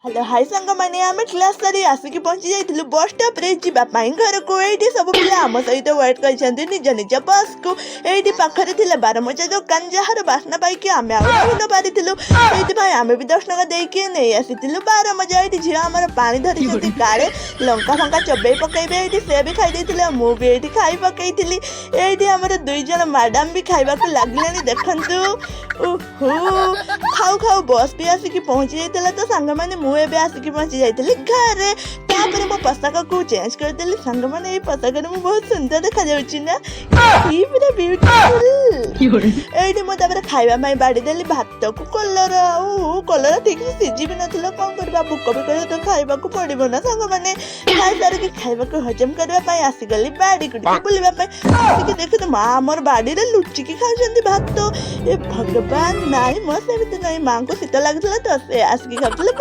Hello, high ସାଙ୍ଗମାନେ। ଆମେ class ସାରି ଆସିକି ପହଞ୍ଚି ଯାଇଥିଲୁ ବସ୍ ଷ୍ଟପ୍ରେ ଯିବା ପାଇଁ ଘରକୁ। ଏଇଠି ସବୁ ପିଲା ଆମ ସହିତ ୱେଟ୍ କରିଛନ୍ତି ନିଜ ନିଜ ବସ୍କୁ। ଏଇଠି ପାଖରେ ଥିଲା ବାରମଜା ଦୋକାନ, ଯାହାର ବାସ୍ନା ପାଇକି ଆମେ ଆଉ ରହି ନ ପାରିଥିଲୁ। ସେଇଥିପାଇଁ ଆମେ ବି 10 ଟଙ୍କା ଦେଇକି ନେଇ ଆସିଥିଲୁ ବାରମଜା। ଏଇଠି ଝିଅ ଆମର ପାଣି ଧରିଛନ୍ତି, କାଳେ ଲଙ୍କା ଫଙ୍କା ଚବେଇ ପକେଇବେ। ଏଇଠି ସେ ବି ଖାଇ ଦେଇଥିଲେ ଆଉ ମୁଁ ବି ଏଇଠି ଖାଇ ପକେଇଥିଲି। ଏଇଠି ଆମର ଦୁଇ ଜଣ ମ୍ୟାଡ଼ାମ ବି ଖାଇବାକୁ ଲାଗିଲେଣି, ଦେଖନ୍ତୁ। ଉହୁ, ଖାଉ ଖାଉ ବସ୍ ବି ଆସିକି ପହଞ୍ଚି ଯାଇଥିଲା। ତ ସାଙ୍ଗମାନେ, ମୁଁ ଏବେ ଆସିକି ପହଞ୍ଚି ଯାଇଥିଲି ଘରେ। ତାପରେ ମୋ ପୋଷାକକୁ ଚେଞ୍ଜ କରିଦେଲି। ସାଙ୍ଗମାନେ, ଏଇ ପୋଷାକରେ ମୁଁ ବହୁତ ସୁନ୍ଦର ଦେଖାଯାଉଛି ନା? କି ପୁରା ବିୟୁଟିଫୁଲ! ଏଇଠି ମୁଁ ତାପରେ ଖାଇବା ପାଇଁ ବାଢ଼ିଦେଲି ଭାତକୁ କଲରା। ଆଉ କଲରା ଠିକ୍ ସେ ସିଝି ବି ନଥିଲା। କ'ଣ କରିବା, ଭୋକ ବି କରିବ ତ ଖାଇବାକୁ ପଡ଼ିବ ନା। ସାଙ୍ଗମାନେ, ଖାଇସାରିକି ଖାଇବାକୁ ହଜମ କରିବା ପାଇଁ ଆସିଗଲି ବାଡ଼ିକୁ ଟିକେ ବୁଲିବା ପାଇଁ। ଆସିକି ଦେଖନ୍ତୁ, ମା ଆମର ବାଡ଼ିରେ ଲୁଚିକି ଖାଉଛନ୍ତି ଭାତ। ଏ ଭଗବାନ, ନାଇଁ ମୋ, ସେମିତି ନାହିଁ। ମାଙ୍କୁ ଶୀତ ଲାଗୁଥିଲା ତ ସେ ଆସିକି ଖାଉଥିଲେ।